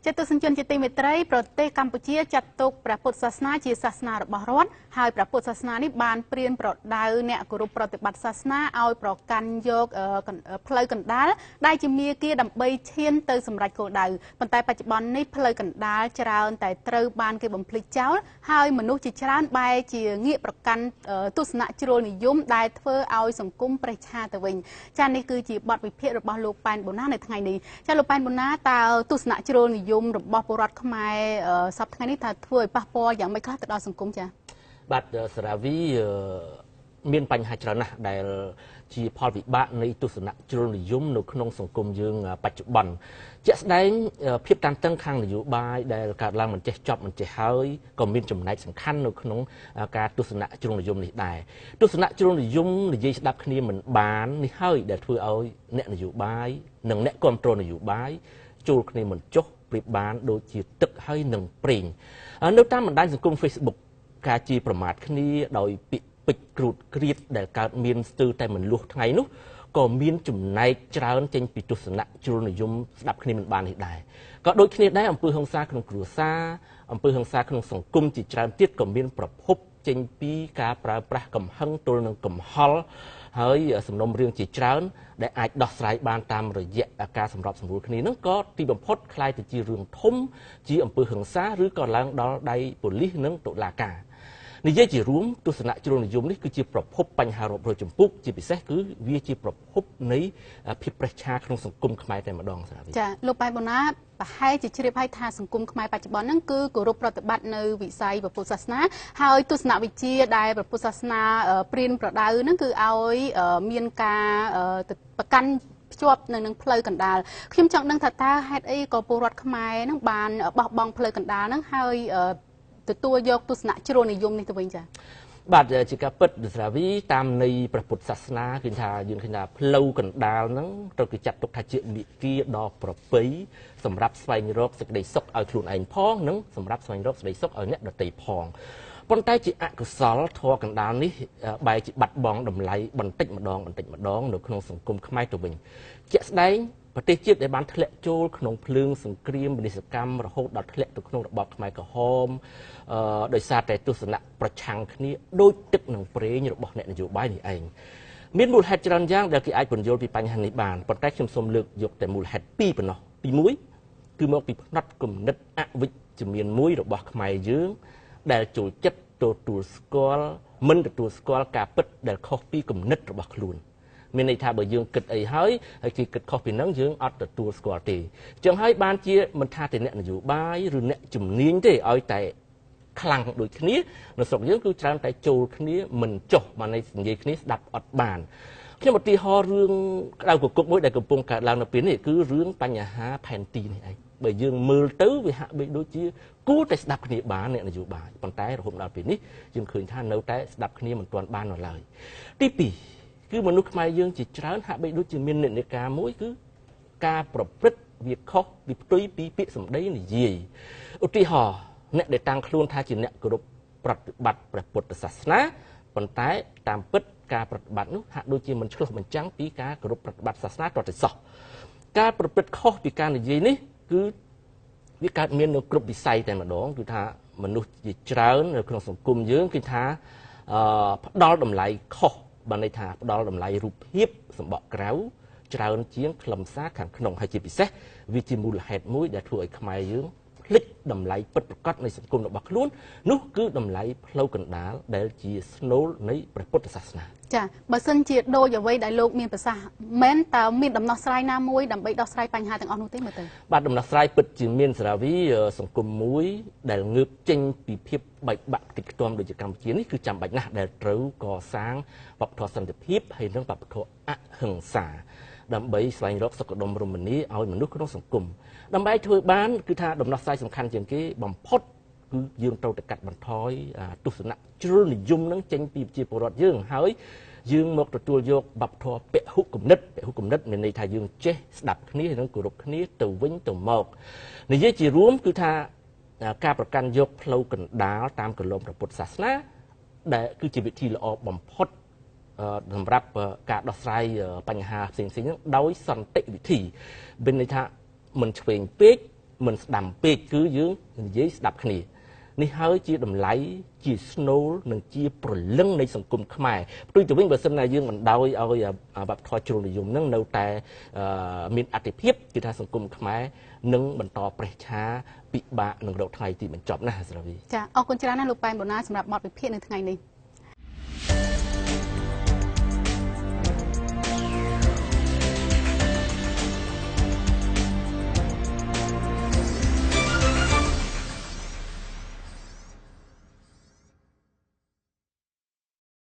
ចេតុសញ្ជនជាទីមេត្រីប្រទេសកម្ពុជាចាត់ទុកព្រះពុទ្ធសាសនាជាសាសនារបស់រដ្ឋហើយព្រះពុទ្ធសាសនានេះបានព្រានប្រដៅអ្នកគោរពប្រតិបត្តិសាសនាឲ្យប្រកាន់យកផ្លូវកណ្ដាលដែលជាមាគ៌ាដើម្បីឈានទៅសម្រេចគោលដៅប៉ុន្តែបច្ចុប្បន្ននេះផ្លូវកណ្ដាលច្រើនតែត្រូវបានគេបំភ្លេចចោលហើយមនុស្សជាច្រើនបែរជាងាកប្រកាន់ទស្សនៈជ្រុលនិយមដែលធ្វើឲ្យសង្គមប្រេះឆាទៅវិញចា៎នេះគឺជាបទវិភាគរបស់លោកប៉ែនបូណានៅថ្ងៃនេះចា៎លោកប៉ែនបូណាតើទស្សនៈជ្រុលនិយមរបស់ពលរដ្ឋខ្មែរសប្តាហ៍ថ្ងៃនេះថាធ្វើឲ្យប៉ះពាល់យ៉ាងម៉េចខ្លះទៅដល់សង្គមចា៎បាទសារ៉ាវីមានបញ្ហាច្រើនណាស់ដែលជាផលវិបាកនៃទស្សនៈជ្រុលនិយមនៅក្នុងសង្គមយើងបច្ចុប្បន្នជាក់ស្ដែងភាពតានតឹងខាងនយោបាយដែលកើតឡើងមិនចេះចប់មិនចេះហើយក៏មានចំណែកសំខាន់នៅក្នុងការទស្សនៈជ្រុលនិយមនេះដែរទស្សនៈជ្រុលនិយមនិយាយស្ដាប់គ្នាមិនបាននេះហើយដែលធ្វើឲ្យអ្នកនយោបាយនិងអ្នកគ្រប់គ្រងនយោបាយចូលគ្នាមិនចុះប្រៀបបានដូចជាទឹកហើយនឹងប្រេងនៅតាមបណ្ដាញសង្គម Facebook ការជេរប្រមាថគ្នាដោយពាក្យពេចន៍គ្រូតគ្រៀតដែលកើតមានស្ទើរតែមិនលស់ថ្ងៃនោះក៏មានចំណែកច្រើនចេញពីទស្សនៈជ្រុលនិយមស្ដាប់គ្នាមិនបាននេះដែរក៏ដូចគ្នាដែរអំពើហិង្សាក្នុងគ្រួសារអំពើហិង្សាក្នុងសង្គមជាច្រើនទៀតក៏មានប្រភពចេញពីការប្រើប្រាស់កំហឹងទល់នឹងកំហល់ហើយសំណុំរឿងជាច្រើនដែលអាចដោះស្រាយបានតាមរយៈការសម្របសម្រួលគ្នានឹងក៏ទីបំផុតក្លាយទៅជារឿងធំជាអំពើហិង្សាឬក៏ឡើងដល់ដៃប៉ូលីសនិងតុលាការនិយាយជារួមទស្សនៈជ្រុលនិយមនេះគឺជាប្រភពបញ្ហារាប់រយចម្ពោះជាពិសេសគឺវាជាប្រភពនៃភាពប្រេះឆាក្នុងសង្គមខ្មែរតែម្ដងសារ៉ាវីចាលោកប៉ែនបូណាប្រហែលជាជ្រាបហើយថាសង្គមខ្មែរបច្ចុប្បន្នហ្នឹងគឺគោរពប្រតិបត្តិនៅវិស័យពុទ្ធសាសនាហើយទស្សនវិជ្ជាដែលពុទ្ធសាសនាព្រានប្រដៅហ្នឹងគឺឲ្យមានការប្រកាន់ភ្ជាប់នៅនឹងផ្លូវកណ្ដាលខ្ញុំចង់ដឹងថាតើហេតុអីក៏ពលរដ្ឋខ្មែរហ្នឹងបានបោះបង់ផ្លូវកណ្ដាលហ្នឹងហើយទទួលយកទស្សនៈជ្រុលនិយមនេះទៅវិញចា៎បាទជាការពិតសារ៉ាវីតាមនៃព្រះពុទ្ធសាសនាគឺថាយើងឃើញថាផ្លូវកណ្ដាលហ្នឹងត្រូវគេចាត់ទុកថាជាមាគ៌ាដ៏ប្រពៃសម្រាប់ស្វែងរកសេចក្តីសុខឲ្យខ្លួនឯងផងនិងសម្រាប់ស្វែងរកសេចក្តីសុខឲ្យអ្នកដទៃផងប៉ុន្តែជាអកុសលធម៌កណ្ដាលនេះបែរជាបាត់បង់តម្លៃបន្តិចម្ដងបន្តិចម្ដងនៅក្នុងសង្គមខ្មែរទៅវិញជាក់ស្ដែងប្រទេសជាតិដែលបានធ្លាក់ចូលក្នុងភ្លើងសង្គ្រាមវិនិស្សកម្មរហូតដល់ធ្លាក់ទៅក្នុងរបបខ្មែរក្រហមដោយសារតែទស្សនៈប្រឆាំងគ្នាដូចទឹកនឹងប្រេងរបស់អ្នកនយោបាយនេះឯងមានមូលហេតុច្រើនយ៉ាងដែលគេអាចពន្យល់ពីបញ្ហានេះបានប៉ុន្តែខ្ញុំសូមលើកយកតែមូលហេតុពីរប៉ុណ្ណោះទី1គឺមកពីផ្នត់គំនិតអវិជ្ជមានមួយរបស់ខ្មែរយើងដែលចូលចិត្តទទួលស្គាល់មិនទទួលស្គាល់ការពិតដែលខុសពីគំនិតរបស់ខ្លួនមានន័យថាបើយើងគិតអីហើយហើយគេគិតខុសពីនឹងយើងអត់ទទួលស្គាល់ទេអញ្ចឹងហើយបានជាមិនថាតែអ្នកនយោបាយឬអ្នកជំនាញទេឲ្យតែខ្លាំងដូចគ្នានៅស្រុកយើងគឺច្រើនតែចូលគ្នាមិនចុះបានន័យនិយាយគ្នាស្ដាប់អត់បានខ្ញុំឧទាហរណ៍រឿងក្តៅគគុកមួយដែលកំពុងកើតឡើងនៅពេលនេះគឺរឿងបញ្ហាផែនទីនេះឯងបើយើងមើលទៅវាហាក់បីដូចជាគួរតែស្ដាប់គ្នាបានអ្នកនយោបាយប៉ុន្តែរហូតដល់ពេលនេះយើងឃើញថានៅតែស្ដាប់គ្នាមិនទាន់បាននៅឡើយទី2គឺមនុស្សខ្មែរយើងជាច្រើនហាក់បីដូចជាមាននិន្នាការមួយគឺការប្រព្រឹត្តវាខុសវាផ្ទុយពីពាក្យសម្ដីនិយាយឧទាហរណ៍អ្នកដែលតាំងខ្លួនថាជាអ្នកគោរពប្រតិបត្តិព្រះពុទ្ធសាសនាប៉ុន្តែតាមពិតការប្រតិបត្តិនោះហាក់ដូចជាមិនឆ្លុះបញ្ចាំងពីការគោរពប្រតិបត្តិសាសនាទាល់តែសោះការប្រព្រឹត្តខុសពីការនិយាយនេះគឺវាកើតមាននៅគ្រប់វិស័យតែម្ដងគឺថាមនុស្សជាច្រើននៅក្នុងសង្គមយើងគឺថាផ្ដល់តម្លៃខុសបានន័យថាផ្ដល់តម្លៃរូបភាពសម្បកក្រៅច្រើនជាងខ្លឹមសារខាងក្នុងហើយជាពិសេសវាជាមូលហេតុមួយដែលធ្វើឲ្យខ្មែរយើងភ្លេចតម្លៃពិតប្រាកដនៃសង្គមរបស់ខ្លួននោះគឺតម្លៃផ្លូវកណ្ដាលដែលជាស្នូលនៃព្រះពុទ្ធសាសនាចាបើសិនជាដូចអ្វីដែលលោកមានប្រសាសន៍មែនតើមានដំណោះស្រាយណាមួយដើម្បីដោះស្រាយបញ្ហាទាំងអស់នោះទេមើលទៅបាទដំណោះស្រាយពិតជាមានសារ៉ាវីសង្គមមួយដែលងើបចេញពីភាពបែកបាក់តិចខ្ទាំដូចជាកម្ពុជានេះគឺចាំបាច់ណាស់ដែលត្រូវកសាងវប្បធម៌សន្តិភាពហើយនិងវប្បធម៌អហិង្សាដើម្បីស្វែងរកសុខដុមរមនាឲ្យមនុស្សក្នុងសង្គមដើម្បីធ្វើបានគឺថាដំណោះស្រាយសំខាន់ជាងគេបំផុតគឺយើងត្រូវតែកាត់បន្ថយទស្សនៈជ្រុលនិយមនឹងចេញពីប្រជាពលរដ្ឋយើងហើយយើងមកទទួលយកវប្បធម៌ពហុគំនិតពហុគំនិតមានន័យថាយើងចេះស្ដាប់គ្នានិងគោរពគ្នាទៅវិញទៅមកនិយាយជារួមគឺថាការប្រកាន់យកផ្លូវកណ្ដាលតាមគន្លងព្រះពុទ្ធសាសនាដែលគឺជាវិធីល្អបំផុតសម្រាប់ការដោះស្រាយបញ្ហាផ្សេងៗហ្នឹងដោយសន្តិវិធីមានន័យថាមិនឆ្វេងពេក មិនស្ដាំពេក គឺយើងនិយាយស្ដាប់គ្នា។ នេះហើយជាតម្លៃ ជាស្នូល និងជាព្រលឹងនៃសង្គមខ្មែរ។ ផ្ទុយទៅវិញ បើសិនណាយើងបណ្ដោយឲ្យវប្បធម៌ជ្រុលនិយមនឹងនៅតែមានអតិភិប គឺថាសង្គមខ្មែរនឹងបន្តប្រេះឆា ពិបាកនឹងរកថ្ងៃទីបញ្ចប់ណាស់ ស្រាវី។ ចា អរគុណច្រើនណាស់លោកប៉ែនបូណា សម្រាប់បទវិភាគនៅថ្ងៃនេះ។